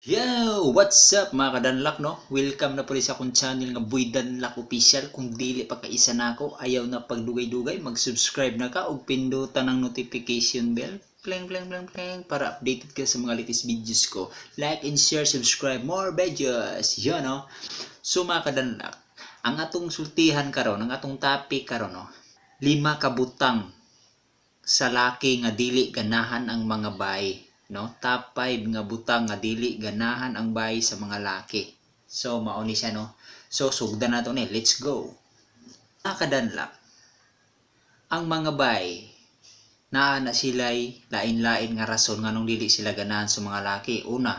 Yo! What's up, mga kadanlak, no? Welcome na po sa akong channel nga Boy Danlak Official. Kung dili pa kaisa nako, ayaw na pagdugay-dugay, mag-subscribe na ka og pindutan ang notification bell. Pling pling pling pling para updated ka sa mga latest videos ko. Like and share, subscribe more videos. Yan, no? So mga kadanlak, ang atong sultihan karon, ang atong topic karon, no? Lima ka butang sa laki nga dili ganahan ang mga bae, no? Top 5 nga butang nga dili ganahan ang bae sa mga laki. So mao ni siya, no? So sugdan nato ni, let's go. Mga kadanlak, ang mga bae naa na sila'y lain-lain nga rason nganong dili sila ganahan sa mga laki. Una,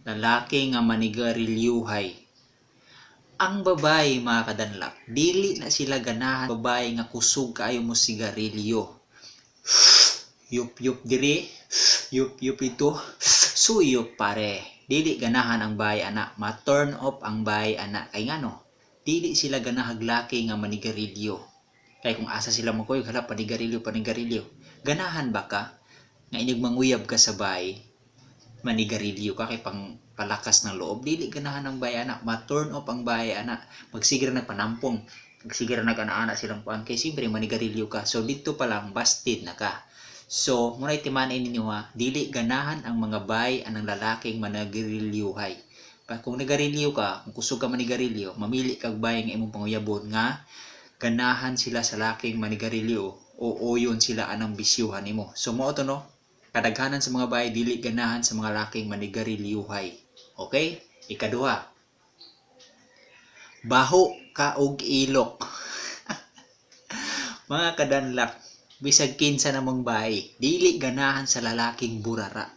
lalaki nga manigarilyuhay. Ang babae, mga kadanlak, dili na sila ganahan babae nga kusog kaayo mo sigarilyo. Yup yup diri, yup yup ito, suyop pare. Dili ganahan ang bae ana, ma-turn off ang bae ana kay ngano? Dili sila ganahag laki nga manigarilyo. Kay kung asa sila magkuyog, hala, panigarilyo, panigarilyo. Ganahan ba ka nga inig manguyab ka sa bae, manigarilyo ka kay pang palakas ng loob? Dili ganahan ang bae ana, ma-turn off ang bae ana. Magsige ra nagpanampong, magsige ra nag-ana-ana silang kuan kay siyempre manigarilyo ka. So dito pa lang busted na ka. So, muna'y timanay ninyo ha, dili ganahan ang mga bay anang lalaking managarilyuhay. Kung nagarilyo ka, kung kusog ka manigarilyo, mamili kag bay nga imong panguyabon nga ganahan sila sa laking manigarilyo o oyon sila anang bisyuhan nimo. So mao to, no, kadaghanan sa mga bay dili ganahan sa mga laking manigarilyuhay. Okay? Ikaduha, baho ka og ilok. Mga kadanlak, bisag kinsa namong bae, dili ganahan sa lalaking burara.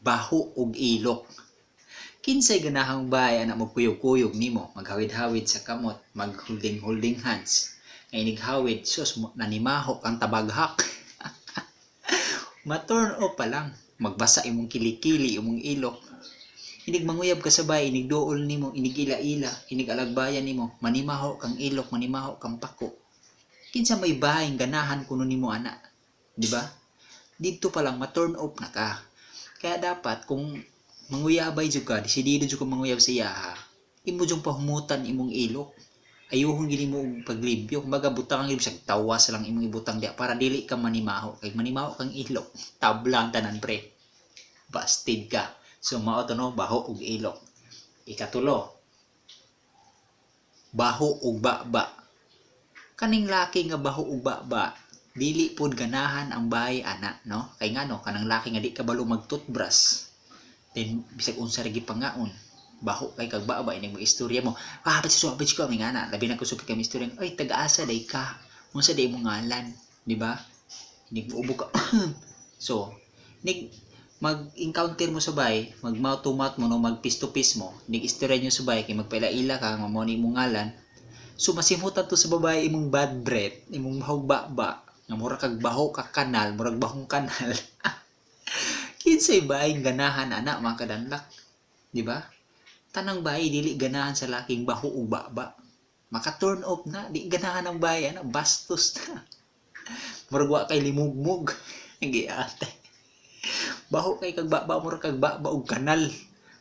Baho og ilok. Kinsay ganahang bae ana magkuyog-kuyog nimo, maghawid-hawid sa kamot, mag-holding-holding hands. Nga inighawid, sus, nanimaho kang tabaghak. Ma-turn off pa lang, magbasa imong kilikili, imong ilok. Inig manguyab ka sa bae, inig duol nimo, inig ila-ila, inig alagbayan nimo, manimaho kang ilok, manimaho kang pako. Kinsa may baeng ganahan kuno nimo ana, di ba? Didto pa lang ma-turn off na ka. Kaya dapat kung manguyabay jud ka, desidido jud ka manguyab sa iyaha, imo jud pahumutan imong ilok. Ayuhon gid nimo og paglimpyo, kumbaga butang gyud bisag tawas lang imong ibutang diha para dili ka manimaho. Kay manimaho kang ilok, tabla ang tanan pre. Busted ka. So mao to, no, baho og ilok. Ikatulo, baho og baba. Kaning laki nga baho og baba, dili pod ganahan ang bae ana, no? Kay ngano? Kanang laki nga di kabalo mag-toothbrush. Then bisag unsa ra gipangaon, baho kay kag baba. Inig mag-istorya mo, ah, bitch so bitch ko may ngana, labi na kusog kay istorya, "Oy, taga-asa day ka? Unsa day imong ngalan?" Di ba? Inig muubo ka. So nig mag-encounter mo sa bay, mag mouth to mouth mo, no, mag face to face mo, nig istorya nyo sa bay kay magpaila-ila ka nga mao ni imong ngalan. So masimhutan to sa babae imong bad breath, imong bahog baba, nga mura kag baho ka kanal, murag bahong kanal. Kinsay baeng ganahan ana, mga kadanlak? Di ba? Tanang bae dili ganahan sa laking baho ug baba. Maka-turn off na, di ganahan ang bae ana, bastos na. Murag wa kay limugmug. Giate. Baho kay kag baba, murag kag baba og kanal.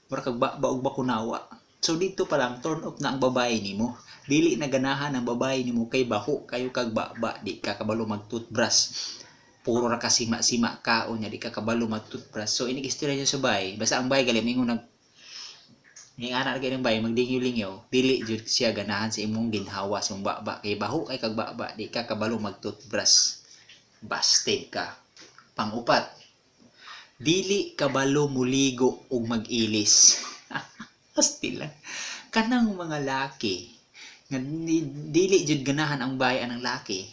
Murag kag baba og bakunawa. So dito pa lang turn off na ang babae nimo. Dili na ganahan ang babae nimo kay baho kayo kag baba, di ka kabalo mag-toothbrush. Puro ra ka sima-sima kaon nya, di ka kabalo mag-toothbrush. So inig istorya niyo sa bae, basta ang bae gali mingon nag ning ana kay ng bae magdingyo-lingyo, dili jud siya ganahan sa imong ginhawa sa imong baba kay baho kay kag baba, di ka kabalo mag-toothbrush. Busted ka. Pangupat, dili kabalo muligo ug mag-ilis. Asti lang. Kanang mga laki nga dili jud ganahan ang bae anang laki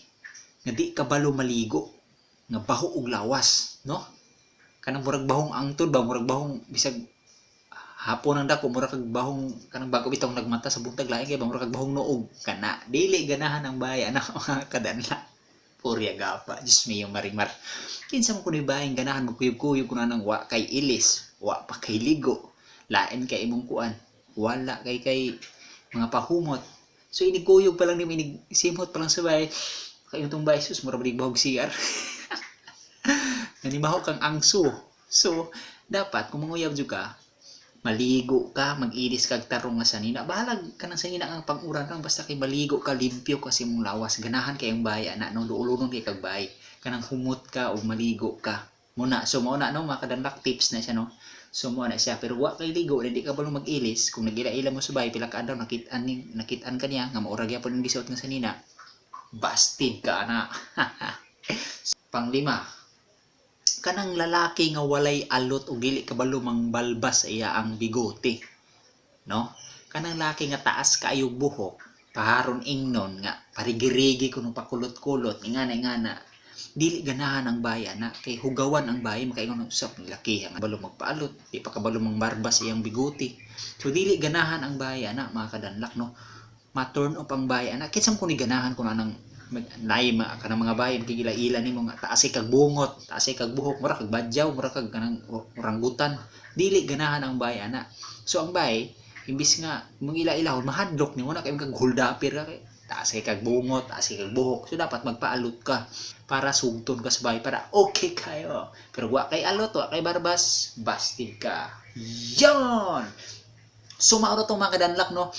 nga di kabalo maligo, nga baho og lawas, no? Kanang murag bahong angtod ba, murag bahong bisag hapon ang dako, murag kag bahong kanang bago bitong nagmata sa buntag, lain kay ba, murag kag bahong noog kana. Dili ganahan ang bae ana, mga kadanla. Purya gapa, Diyos mio marimar. Kinsa mo kunoy baeng ganahan magkuyog-kuyog kuno nang wa kay ilis, wa pa kay ligo, lain kay imong kuan, wala kay kay mga pahumot. So inig kuyog pa lang nimo, inig simhot pa lang sa bae, kay itong bae, sus, murag bahog CR. Nanimaho kang angso. So Dapat kung manguyab jud ka, maligo ka, mag-ilis kag tarong nga sanina. Bahalag kanang sanina ang pang-uran kang basta kay maligo ka, limpyo ka sa imong lawas. Ganahan kay ang bahay ana, no, duolonon kay kag bahay. Kanang humot ka o maligo ka. Muna, so mao na, no, mga kadanlak, tips na siya, no. So mao na siya, pero wa kay ligo, hindi ka balong mag-ilis, kung nagila-ila mo sa bahay pila ka adlaw, nakit-an kaniya nga maura gyapon ang gisuot nga sanina, busted ka ana. Panglima, kanang lalaki nga walay alot o dili kabalo mangbalbas sa iya ang bigote, no? Kanang laki nga taas kaayo buhok, paharon ingnon nga parigirigi kuno, pakulot-kulot, ingana ingana, dili ganahan ang bahay ana kay hugawan ang bahay, makaingon usap ng laki nga balo magpaalot, di pa kabalo mangbarbas iyang bigote. So dili ganahan ang bahay ana, mga kadanlak, no? Ma-turn off ang bahay ana. Kinsa man kuno ganahan kuno anang naay ma kanang mga bahay makigila-ila nimo nga taas kag bungot, taas kag buhok, mura kag badyaw, mura kag kanang oranggutan. Dili ganahan ang bahay ana. So ang bahay imbis nga mangila-ilahon, mahadlok nimo na kay kag holdapir ka kay taas kay kag bungot, taas kay kag buhok. So dapat magpaalot ka para sugton ka sa bahay, para okay kayo. Pero wa kay alot, wa kay barbas, busted ka. Yon! So mao ra tong mga kadanlak, no.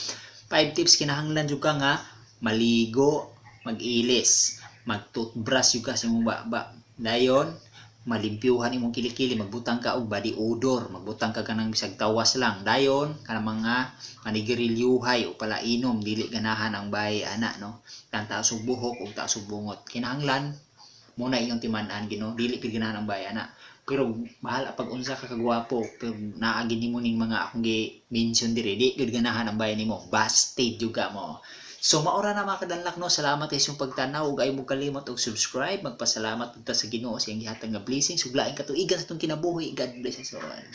5 tips: kinahanglan jud ka nga maligo, mag-ilis, mag-toothbrush jud ka sa imong baba. Dayon malimpyuhan imong kilikili, magbutang ka og body odor, magbutang ka kanang bisag tawas lang. Dayon kanang mga manigarilyuhay o palainom, dili ganahan ang bahay ana, no. Kan taas og buhok ug taas og bungot. Kinahanglan mo na iyong timan-an Ginoo, dili gid ganahan ang bahay ana. Pero bahala pag unsa ka kagwapo, pero naa gid nimo ning mga akong gi-mention diri, di gid ganahan ang bahay nimo, busted jud ka mo. So maura na, mga kadanlak, no. Salamat kay sa pagtanaw ug ay mo kalimot og subscribe. Magpasalamat pud ta sa Ginoo sa iyang gihatag nga blessings ug laing katuigan sa atong kinabuhi. God bless us all.